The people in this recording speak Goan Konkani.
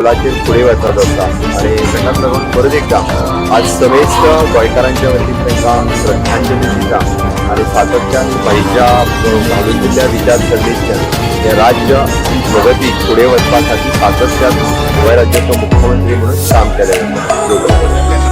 पावलाचेर फुडें वचत आसा आनी ताकाच लागून परत एकदां आज समेस्त गोंयकारांच्या वतीन तांकां श्रद्धांजली दिता आनी सातत्यान भाईच्या घालून दिल्ल्या विचारसरणींतल्यान हें राज्य प्रगती फुडें वचपा खातीर सातत्यान गोंय राज्याचो मुख्यमंत्री म्हणून काम केलें वता.